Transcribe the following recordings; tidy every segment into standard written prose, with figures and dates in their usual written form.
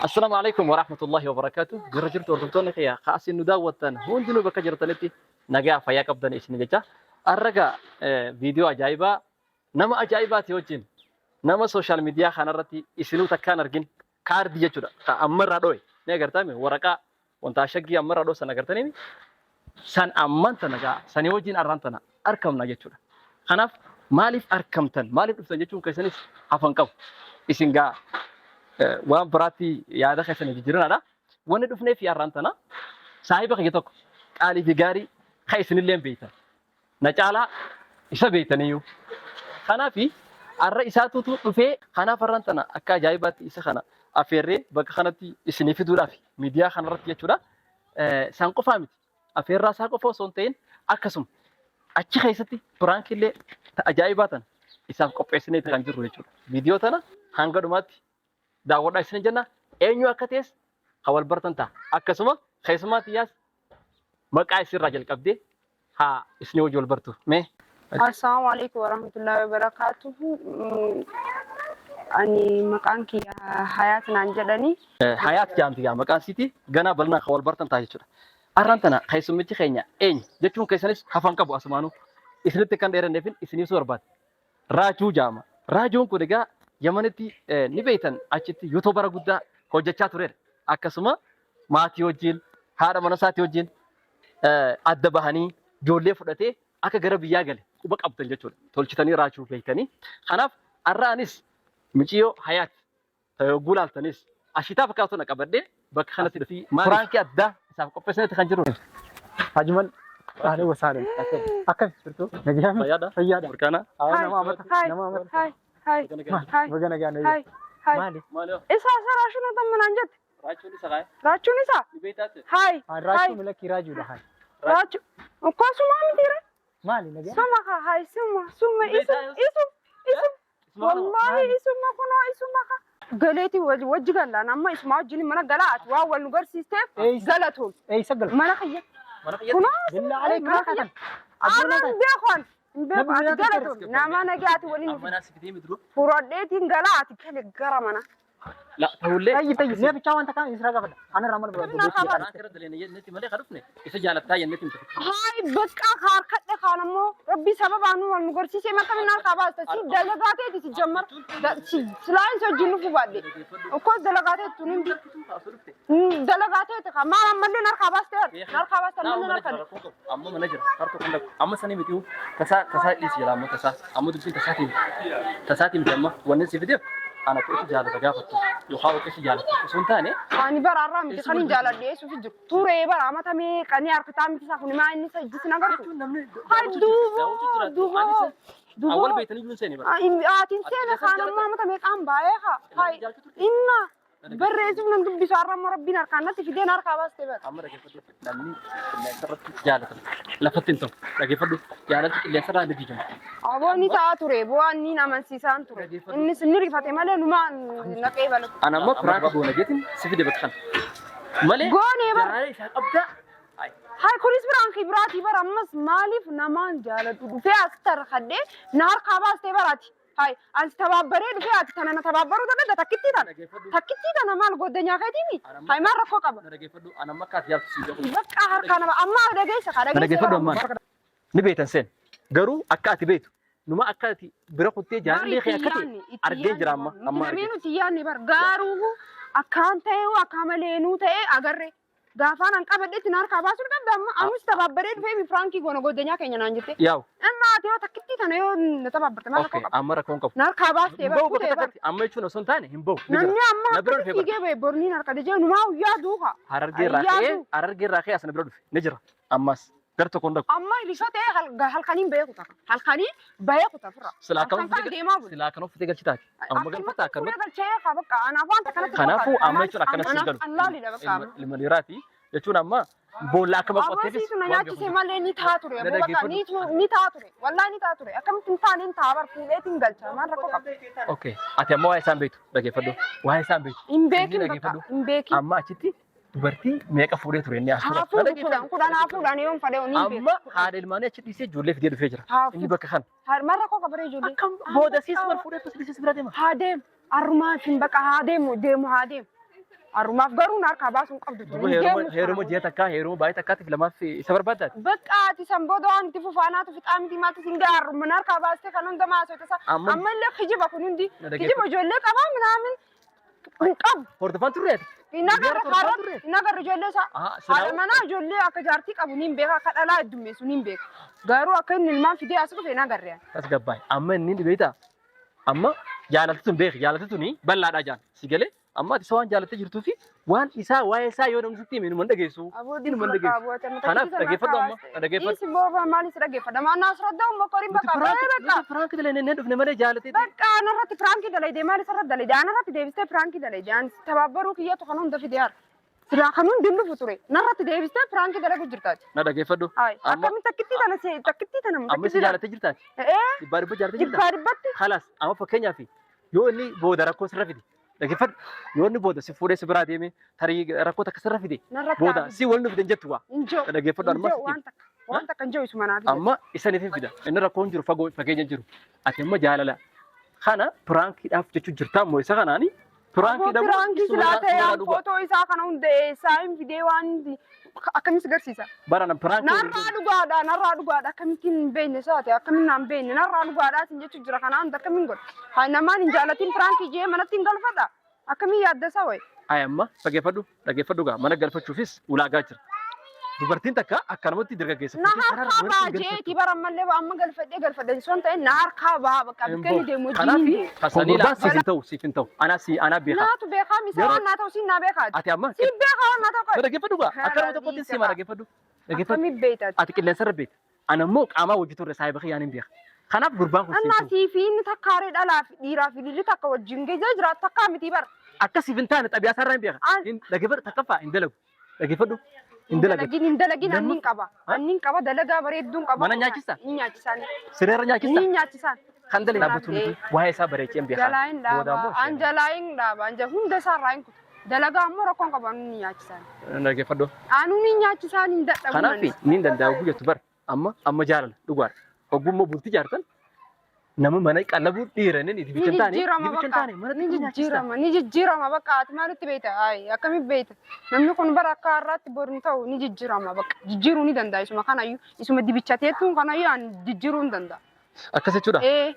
Assalaamu alaikum warahmatullahi wabarakaatu. Jirra jirtu hordoftoonni kiyya kaasii nu daawwattan hundinuu bakka jirtanitti nagaa fayyaa qabdan isin jecha. Arraga viidiyoo ajaa'ibaa nama ajaa'ibaati wajjin nama sooshaal miidiyaa kanarratti isinuu takkaan argin kaardii jechuudha. Ka ammarraa dho'e ni agartaame waraqaa wanta ashaggii ammarraa dho'e san agartanii san amman tana gaa sanii wajjin arraan tana arkamna jechuudha. Kanaaf maaliif arkamtan maaliif dhuftan jechuun keessanis hafan qabu. Isin gaa waan biraatti yaada keessan jijjiiranaadha. Wanni dhufnee fi arraan tana saahiba kiyya tokko qaalii fi gaarii kan isinillee beektan. Na caalaa isa beektaniyyuu. Kanaaf arra isaatutu dhufee kanaaf arraan tana akka ajaa'ibaatti isa kana affeerree bakka kanatti isinii fiduudhaaf miidiyaa kanarratti jechuudha. San qofaa miti. Affeerraa isaa qofa osoo hin ta'in akkasuma achi keessatti piraankillee ajaa'ibaa tana isaaf qopheessinee kan jirru jechuudha. Viidiyoo tana hanga dhumaatti daawwadhaa isin jenna. Eenyu akka ta'es kan wal bartan ta'a. Akkasuma keessumaa xiyyaas maqaa isirraa jalqabdee haa isin wajji wal bartu. Mee. Assalaamu alaikum warahmatullahi wabarakatuhu. Ani maqaan kiyya Hayaat naan jedhani. Hayaat jaamti gaa maqaan siiti ganaa bal'inaan kan wal bartan ta'a jechuudha. Arraan tana keessummichi keenya eenyu jechuun keessanis hafan qabu asumaanuu isinitti kan dheeranneefin isin ibsuu barbaade. Raajuu jaama. Raajuun kun egaa Yamanitti ni beektan achitti yuutubara guddaa hojjechaa turedha. Akkasuma maatii wajjin haadha mana isaatii wajjin adda bahanii ijoollee fudhatee akka gara biyyaa gale quba qabdan jechuudha. Tolchitanii raachuu beektanii. Kanaaf har'a anis miciyyoo Hayaat yogguu laaltanis ashitaa fakkaatu na qabadhee bakka kanatti dhufee piraankii addaa isaaf qopheessinetti kan jiru. Ajmal ahlan wa sahlan. Akkam jirtu? Nagayaan Fayyaadha? Fayyaadha. Burkaana. Haa nama amata Hi. nama amata. Hi. Hi. Hi. Baga nagaan Hi. Hi. Maali? Maali? Isa isa raashuun otoo manaan jette. Raachuun isa kaa'e. Raachuun isaa? Ni beektaate? Hi. Raachuu milakii raajuudha haa. Raachuu. Akkasuma miti re. Maali nagaa? Suma ka hi suma suma isum isum isum. Wallahi isuma kunoo isuma ka. Galeetii wajji gallaan amma isuma wajjin mana galaa ati waan wal nu garsiisteef galatoon. Eessa gala? Mana kiyya. Mana kiyya. Kunoo Billaa alee mana karaa kiyya. kan. Aannan beekoon. Hin beeku Namni ati guyyaa galatoon. Nama nagaati waliin Amma naa si fidee midroo. furadheetiin galaa ati gale gara mana. La ta'ullee. Tayyi tayyi mee bichaa wanta kaan israa gaafadha. Ana irraa mana Namni harkaa barbaadu. Karaa irra daleen jennetti malee kan dhufne isa jaalattaa jennetti miti. Haay bakka harkadhe kaan ammoo rabbi sababaa nu wal nu garsiisee maqaa minna harkaa baasta si dalagaa teeti si jammar silaa hin hojii nu fubaadhe okkoo dalagaa teeti tun hundi dalagaa teeti kaa maal ammallee harkaa baaste harkaa baaste ammallee harkaa Amma mana jira. Harka kun dhaqu. Amma sanii miti tasaa tasaa dhiisi jira amma tasaa. Amma dubbiin tasaatii miti. Tasaatii miti amma wanni si fideef ana akka isa jaalata gaafattu yookaan akka isa jaalatu osoo hin taane Ani bara har'aa miti kan hin jaaladhe eessuuf jiru. Turee bara amata meeqanii harkitaa miti isaa kun maa inni isa ijjisi nagartu. Hai duuboo duuboo awwal duuboo. beektanii iyyuu hin seene bara. Aatiin seene kaan ammoo amata meeqaan baay'ee haa. Hai inna barreessuuf nan dubbisu har'a ammoo rabbiin harkaan natti fideen harkaa baaste bara. Amma dhaggeeffadhu namni qilleensa irratti jaalatan lafatti hin ta'u dhaggeeffadhu jaalalti qilleensa irraa ni jijjiirama. Aboo ni ta'a ture bu'aan ni amansiisaan ture. Innis ni rifate malee numaan naqee balatu. Ana amma piraank goona jeetiin si fide bakka kana. Malee Goonee bara. jaalala isaa qabdaa. Hai kunis biraan kibiraatii bara ammas maaliif namaan jaaladhu dhufee asitti harkadhee na harkaa baastee baraati. Hai ani tabaabbaree dhufee ati tana na tabaabbaruu dadhabda takkittii tana. Takkittii tana maal goddanyaa keetiimi? Hai maal rakkoo qaba? Na dhaggeeffadhu ana amma akka ati jaaltu si beeku. Bakka harkaa nama amma dhageessa kaa Na dhageessa. dhaggeeffadhu ammaan. Ni beektan seen garuu akka ati beektu numa akka ati bira kuttee jaalallee kee akka ta'e argee jira amma amma argee. Namni nuti yaadne bar garuu akkaan ta'e akka maleenuu ta'e agarre. Gaafaan an qabadhetti na harkaa baasuu qabda amma amus tabaabbaree dhufee firaankii goona goddanyaa keenya naan jette. Yaa'u. Amma ati yoo takkittii tana yoo na tabaabarte maal rakkoo Okay qaba? amma rakkoon qabu. Na harkaa baastee Hin bar bahu bakka kutee bar. takkatti amma jechuun osoo hin taane hin bahu. Ni jira. Namni amma Na bira akkasi dhufee bara. fiigee ba'e borniin harka dijee numaa guyyaa duuka. Harargee irraa ka'ee harargee irraa ka'ee asna bira dhufe ni jira ammas gara tokkoon dhaqu. Amma rifatee halkaniin bahee kuta. Halkanii bahee kuta firra. Silaa kan Halkan kana deemaa bulu. silaa kan uffite galchi taate. Amma galfata akkanumatti. Fuula galchee haa bakka anaaf wanta kanatti Kanaafuu amma jechuun akkanas hin galu. Allaalidha bakka amma. Ilma dhiiraati jechuun amma boolla akka maqotteefis Abasiisu na nyaachise malee ni taa ture. Na Aboo bakka dhaggeeffadhu. ni ni taa ture. Wallahi ni taa ture. Akkamitti hin taane hin taa bar fuudheetiin galcha. Maal rakkoo qaba? Okay. Ati amma waa'ee isaan beektu dhaggeeffadhu. Waa'ee isaan beektu. Hin beekin Inni bakka. dhaggeeffadhu. Hin beekin. Amma achitti dubartii meeqa fuudhee ture inni as Haa tura. fuudhu kudhan kudhan haa fuudhan yoon fadhe ni beeku. Amma haadha ilmaanii achi dhiisee ijoollee fidee dhufee jira. Haa Inni bakka kana. Maal rakkoo qaba ree ijoollee? Akkam booda siis wal fuudhee dhiisee bira deema. Haa deemu. Arrumaa hin baqa haa deemu deemu haa deemu. Arrumaaf garuu na harkaa baasuu hin qabdu. Duuba heeruma heeruma ji'a takkaa heeruma baay'ee takkaatiif lamaaf isa barbaaddaati. Bakka ati san booda waan itti fufaanaatu fixaa miti maaltu sin ga'a arruma na harkaa baastee kan hunda maasoo tasa. Amma- Amma illee kijiba kun hundi Na dhaggeeffadhu. kijiba ijoollee qabaa minaamin hin qabu. Hordofaan turre ati. Hin agarre Hordofaan kaarratti turre. hin agarre ijoollee isaa. Aha, Haadha silaa manaa ijoollee akka jaartii qabu niin beeka akka dhalaa heddummeessu niin beeka. Garuu akka inni ilmaan fidee as dhufe hin agarre. ani. as gabbaay. Amma inni dhibeeta. Amma jaalalti tun beeki jaalalti tuni bal'aadhaa jaal. Si galee amma ati isa waan jaalattee jirtuu fi waan isaa waa'ee isaa yoo namni sitti hime inuma hin dhageessu. Aboo Inuma hin dhageessu. Kanaaf dhaggeeffadhu amma dhaggeeffadhu. Dhiisi booba maal si dhaggeeffadha? Maal naa asirratti umma koriin Nuti bakka piraanki baay'ee bakka. nuti piraanki dalagna dhufne malee jaalatee. Bakka anarratti piraankii dalayde maal isarratti dalayde anarratti deebistee piraankii dalayde ani tabaabbaruu kiyyatu kan hunda fide har'a. Silaa kan hundi hin dhufu ture narratti deebistee piraankii dalagu jirtaati. Na dhaggeeffadhu. Hayi Amma akkamitti takkittii tana takkittii tana amma si jaalattee jirtaati. Ee Dhibbaa dhibba jaalattee jirtaa. dhibbaa dhibbatti Kalaas amma fakkeenyaaf yoo inni booda rakkoo sirra fide dhaggeeffadhu yoo inni booda si fuudhee si biraa deeme tarii rakkoo takka sirra fide narratti booda si wal nu fide hin jettu waa hin jiru. dhaggeeffadhu Hin amma jiru waan takka waan takka hin jiru isuma naaf. amma isa ni fida inni rakkoo hin jiru fagoo fageenya jiru ati amma jaalala kana piraankiidhaaf jechuu jirtaa immoo isa kanaani piraankiidha moo Piraankii silaa ta'e an footoo isaa kana hunda eessaa hin fidee waan akkamis garsiisa. Barana piraanki Narraa dhugaadha narraa dhugaadha akkamittiin hin beekne saate akkamiin naan beekne narraa dhugaadha sin jechuu jira kana hunda akkamiin godha. Haa namaan hin jaalatin piraankii jee manatti hin galfadha. Akkamiin yaadda isaa wayi. Ay amma dhaggeeffadhu dhaggeeffadhu gaa mana galfachuufis ulaagaa jira. Dubartiin takka akkanumatti dargaggeessa Na harkaa ba'a jeeti bara ammallee amma galfadhee galfadhe son ta'e na harkaa ba'a bakka bakka inni deemu wajjin Kanaaf hin deemu. kasanii gurbaan siif hin ta'u siif hin ta'u anaa si anaa beekaa. Naatu beekaa misa Yeroo- waan naa ta'u siin naa beekaati. Ati amma Siin beekaa waan naa ta'u qabu. dhaggeeffadhu gaa akkanuma tokkotti si hima dhaggeeffadhu. Dhaggeeffadhu. Akkamiin beektaati? Ati qilleensa irra beekta. Ana immoo qaamaa wajji turre saahiba kiyyaan hin beeka. Kanaaf gurbaan kun siif Annaa hin ta'u. sii fi inni takkaaree dhalaa fi dhiiraa fi dhiirri takka wajjin geejjaa jiraatu takkaa miti bara. Akka siif hin taane xabiyaa isaarraa hin beeka. An- Dhaggeeffadhu takkaffaa hin dalagu. Dhaggeeffadhu hin Hin dalagu. dalagin hin dalagin annin qaba. Annin qaba dalagaa bareedduun qaba. Mana nyaachista? Ni nyaachisaan. Sireerra nyaachista? Ni nyaachisaan. Kan dalagin dhaabbatu miti waa'ee isaa bareechee hin beekaa. Jalaa hin Booda dhaaba. ammoo An jalaa hin dhaaba. An hunda isaarraa hin kutu. Dalagaa ammoo rakkoon qaba anuu ni nyaachisaan. Dhaggeeffadhu. Anuu ni nyaachisaan hin dadhabu. Kanaaf ni danda'u jettu bara amma amma jaalala dhugaadha. Ogummaa bultii jaartan nama mana qallabuu dhiiranii Ni dibicha hin taane jijjiirama dibicha hin bakka. taane mana Ni jijjiirama. Ni jijjiirama bakka. Ati maalitti beekta? Ayi akkamitti beekta? Namni kun bara akka har'aatti boru hin ta'u ni jijjiirama bakka. Jijjiiruu ni danda'a isuma kanayyuu. Isuma dibichateettuun kanayyuu ani jijjiiruu hin danda'a. Akkas jechuudha. Ee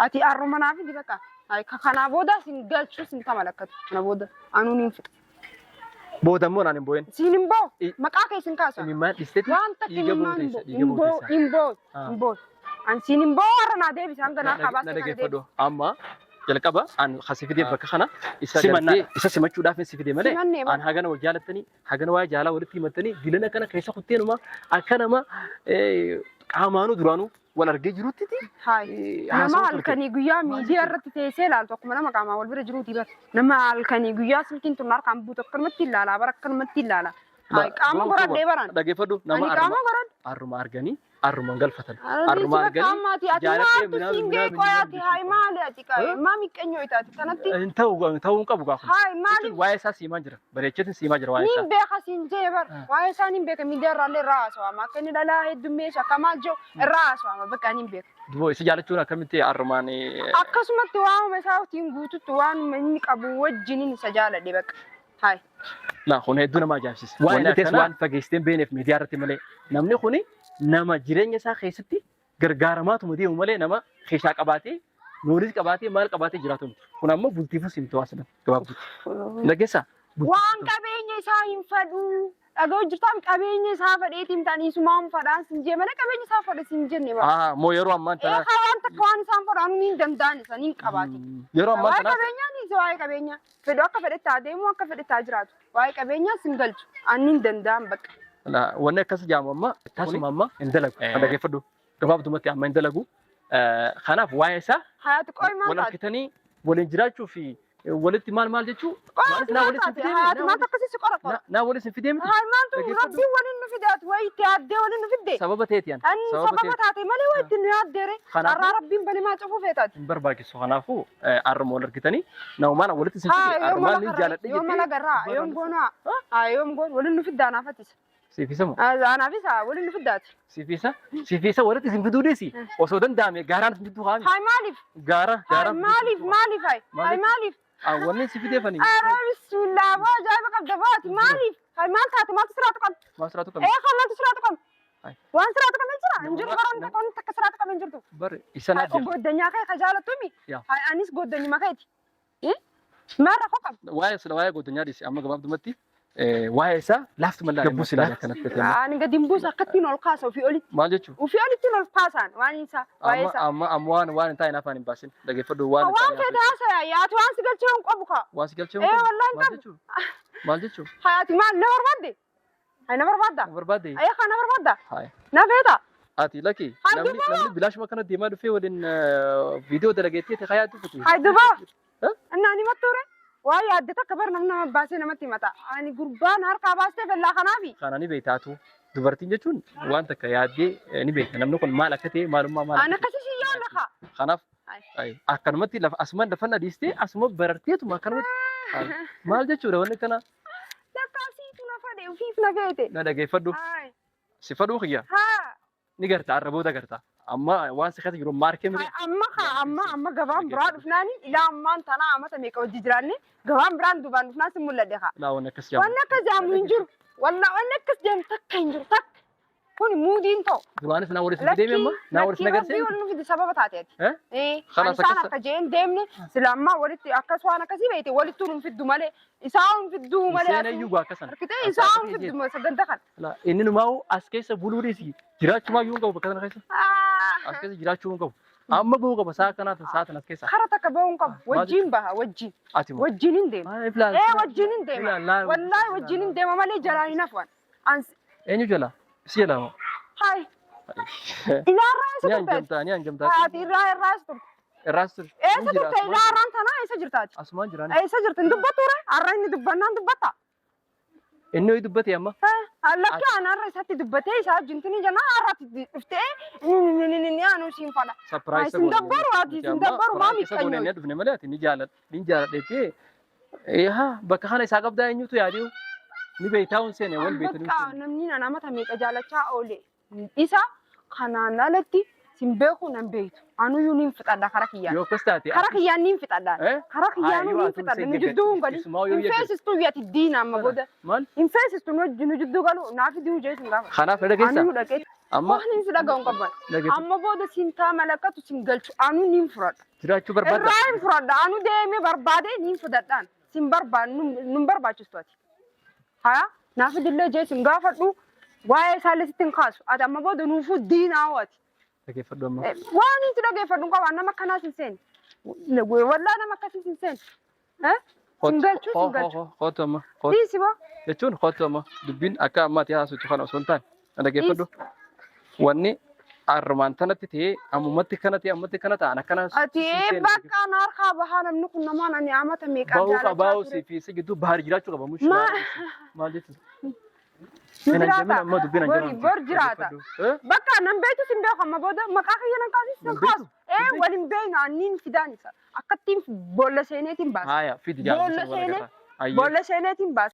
ati har'uma naaf idi bakka. Ayi kanaa booda sin galchuu sin tamalakkatu. Kana booda anuu ni fixa. Booda immoo naan hin boo'in. Siin hin ba'u. Maqaa kee sin kaasa. Imimmaan dhiisteeti Waan takka dhiiga imimmaan hin booteessa ba'u. dhiiga Hin ba'u. booteessa. Hin ba'u. Ah. Hin ba'u. An siin hin ba'u har'a naa deebise hanga naa Na kabaasee kana dhaggeeffadhu deebise. amma jalqaba an kasi fidee bakka kana isa Simannaa. galtee isa simachuudhaaf si fide malee Simannee an hagana wal jaalattanii hagana waa'ee jaalaa walitti himattanii dilana kana keessa kutteenuma akka nama qaamaanuu duraanuu wal argee jirutti Hayi. Nama haasawaa turte. halkanii guyyaa miidiyaa irratti teessee ilaaltu akkuma nama qaamaan wal bira jiruuti bara. Nama halkanii guyyaa silkiin tun harkaan buutu akkanumatti ilaala bara akkanumatti ilaala. Hayi qaama goradhee baran. Dhaggeeffadhu nama Ani qaama goradhe. arruma arganii arruma galfatan. Arruma Arruma arganii ati ati jaalatee maaltu minaamin siin ga'e minaamin qoyaati minaamin hayi maali ati qabe maa miqqenyoo itaati kanatti Hin ta'u ta'uu hin qabu gaafa. hayi maali Waa'ee isaa siimaa jira. Bareecheetiin siimaa jira waa'ee niin isaa. beeka siin jee bar waa'ee isaa niin beeka miidiyaa irraallee irraa haasawama akka inni dhalaa heddummeessu akka maal jiru irraa haasawama bakka niin beeka. Duboo isa jaalachuun akkamitti arrumaan Akkasumatti waanuma isaatiin guututti waanuma inni qabu wajjiniin isa jaaladhe bakka. Hayi. La kun hedduu nama ajaa'ibsiisa. Wanni Wanni tees akkanaa- waan fageessitee hin beekneef miidiyaa irratti malee namni kuni nama jireenya isaa keessatti gargaaramaatuma deemu malee nama keessaa qabaatee nooris qabaatee maal qabaatee jiraatu miti. Kun ammoo bultiifus hin ta'u asirratti gabaabduutti. Dhageessaa? Waan qabeenya isaa hin fadhuu. Dhaga'u jirtaan qabeenya isaa fadheetiin ta'anii isumaan fadhaan sin jee malee qabeenya isaa fadhe sin jenne bara. Ah, moo yeroo ammaan Ee tana haa waan takka waan isaan fadhaan hin danda'an isaan hin qabaate. yeroo ammaan Waa'ee tana qabeenyaa ni waa'ee qabeenyaa. Fedhu akka fedhetti haa deemu akka fedhetti haa jiraatu. Waa'ee qabeenyaa sin galchu. Ani hin danda'an bakka. Wanni akkas jedhamu amma tasuma amma hin dalagu. Dhaggeeffadhu. Gabaabdumatti amma hin dalagu. Kanaaf waa'ee isaa Hayaati qoy maal wal taate? harkitanii waliin jiraachuu fi walitti maal maal jechuu Qoy maalis ati naa maal waliin sin taate? fidee Hayaati miti, maal akkasii si qora qora? naa waliin sin fidee miti. Hayi maaltu Dhaggeeffadhu. rabbiin waliin nu fide ati wayi itti yaaddee waliin nu fidde. Sababa ta'eeti yan. Ani sababa taate malee wayi itti nu yaaddeere. Kanaafuu- Carraa rabbiin bane maa cufuu feetaati. Hin barbaachisu. Kanaafuu arruma wal argitanii namumaan walitti sin Haa fide yoom arrumaan mala ni karraa jaaladhe yoom mala garraa yoom goonaa haa yoom goon waliin nu fidda anaaf atis. Siifisa moo? Anaafis haa waliin nu fiddaati. Siifisa? Siifisa walitti sin fiduu dhiisi. Osoo danda'ame gaaraan sin fiduu haami. Hayi maaliif? Gaara Hayi gaara. maaliif maaliif hayi? Hayi maaliif? Wanni si fideefanii. Ara bismillah boo ajaa'iba. maaliif? Hay maal taate maaltu siraa tuqame? Maal siraatu qabna? Ee kan maaltu siraa tuqame? Hay. Waan siraa tuqame jira? Hin jiru Namummaa- baroon takka takka siraa tuqame hin jirtu. Bar isa Hay naaf jira. goddanyaa kee ka jaalatumi? Yaa. Hay anis goddanyuma keeti. Maal rakkoo qaba? Waa'ee sila waa'ee goddanyaa dhiisi amma gabaabdumatti waa'ee isaa laaftuma ilaalee Gabbuu silaa. akkanatti ta'e. Ani gadi hin buusu akkattiin ol kaasa ofii olitti. Maal jechuun? Ofii olittiin ol kaasaan waan isaa waa'ee Amma isaa. amma amma waan waan hin taane afaan hin baasin. Dhaggeeffadhu waan hin Waan taane. fedhe haasaya yaatu waan si galchee hin qabu kaa. Waan si galchee Ee wallahi hin Maal qabu. jechuun? Maal jechuun? Hayaati maal na barbaadde? Hay na barbaadda? Na barbaadde? Ayya kaa na barbaadda? Haaya. Na feeta? Ati lakki Hay namni duba. namni bilaashuma kana deemaa dhufee waliin viidiyoo dalageettee hayaa dhufuti. Hay duba. Eh? Innaa ni mattuure? Waa yaadde takka bar namni nama baasee namatti himata. Ani gurbaan harkaa baastee fellaa kanaafi. Kana ni beektaatu. Dubartiin jechuun waan takka yaaddee ni beekta. Namni kun maal akka ta'e maalummaa maal Ani akka akkasii si yaadna kaa. ta'e. Kanaaf Ay. ay, akkanumatti lafa asumaan lafa dhiistee asuma bararteetuma akkanumatti ay, maal jechuudha wanni kana Lakkaabsiitu na fedhe ofiif na feete. na dhageeffadhu. Hay. Si fadhuu kiyya Haa. ni garta arraboota garta. Amma waan si keessa jiru maarkee miti. Hay amma kaa amma amma gabaan biraa dhufnaani ilaa ammaan tanaa amata meeqa hojii jiraanne gabaan biraan duubaan dhufnaan si mul'adhe kaa. Laa wanni akkas jaamu. Wanni akkas jaamu hin jiru. Wallaa wanni akkas jaamu takka hin jiru takka. Kun muudiin ta'u. Duraanis naa walitti deeme amma naa walitti Lakkii nagarsee. rabbii wal nu fide sababa taate ati. Eh? Ee, Khalas, ani isaan akkas- akka jeen deemne sila ammaa walitti akkas waan akkasii beekte walittuu nu fiddu malee isaa hin fidduu malee. Seenaa iyyuu gaa akkasan. Harkitee isaa hin fiddu malee sagantaa kana. Laa inni numaa'u as keessa buluu dhiisi jiraachumaa iyyuu hin qabu bakka kana keessa. Ah, As keessa jiraachuu hin qabu. Amma bahuu qaba sa'a kanaaf sa'a tan as keessa. Kara takka bahuu hin qabu. Maal Wajjin baha wajjin. Ati moo? Wajjin hin deema. Maal filaan? Ee wajjin hin deema. Filaan laa- Wallaahi wajjin hin deema malee jalaa hin hafu. Ans Eenyu jala? Si jala moo? hai ilaarraa eessa Ni turte? hanjamtaa ni hanjamtaa. Ati irraa irraa eessa turte? Irraas ture. Eessa turte? Ilaarraan tanaa eessa jirtaati? Asumaan jiraan. Eessa jirti? Hin dubbattu ree? Har'a inni dubbannaan dubbatta. Inni ho'i dubbate amma. Lakki aan har'a isatti dubbatee isaa wajjin tini jennaan har'a dhuftee ni anuu siin fala. Sapiraayis Sin dabbaru ati sin dabbaru maa miidhagnu. Inni dhufne malee ati ni jaaladha. Ni jaaladha jettee. Haa bakka kana isaa qabdaa eenyutu yaadee ni beektaa hun seene wal beektu. Bakka namni na namata meeqa jaalachaa oole isa kanaan alatti sin beeku nan beektu. Anuyyuu niin fixadha kara kiyyaan. Yoo akkas taate. Kara kiyyaan niin fixadha. Eh? Kara kiyyaan Haa, yoo niin ati fixadha. hin Nu jidduu hin galin. Isumaa yoo Hin eeggatte. feesistu ati diina amma booda. Maal? Hin feesistu nu jidduu galu naaf diu jee sin gaafa. Kanaaf na dhageessaa? Anuyyuu dhaqee. Amma Waan hin si dhaga'u hin qaban. Dhageessu. Amma booda siin taa malakatu sin galchu anuu niin fudhadha. Jiraachuu barbaadda. Irraa hin fudhadha. Anuu deemee barbaadee niin fudhadhaan. Sin barbaadu nun barbaachistu ati. Haya naaf dillee jee sin gaafadhu waa'ee isaallee sitti hin kaasu. Ati amma booda nuufuu diinaa hoo ati. Dhageeffadhu amma. Waan hin si dhaggeeffadhu hin qabu nama akkanaas hin seeni. Wallaa nama akkasiis hin seeni. Sin galchuu sin galchuu. Kootu amma. Kootu. Dhiisi boo. Jechuun kootu amma dubbiin akka ammaatti haasoftu kana osoo hin taane na dhaggeeffadhu. Wanni armaan tanatti ta'ee ammumatti kana ta'e ammatti kana ta'an akkana. Ati bakka na harkaa bahaa namni kun namaan ani amata meeqaa Bahuu jaalachaa qabaa ture. fi si gidduu bahar jiraachuu qaba. Mush maal jechuudha? Nu Hin jiraata. hanjamin amma dubbiin Bor hanjamin. bor jiraata. Bakka nan beektu sin beeku amma booda maqaa kiyya nan kaasu sin Nan kaasu. beektu? Ee wal hin beeknu anniin fidaan isa. Akkattiin boolla seeneetiin baasa. Haaya fidi Boolla jaalladhu. seenee boolla seeneetiin baasa.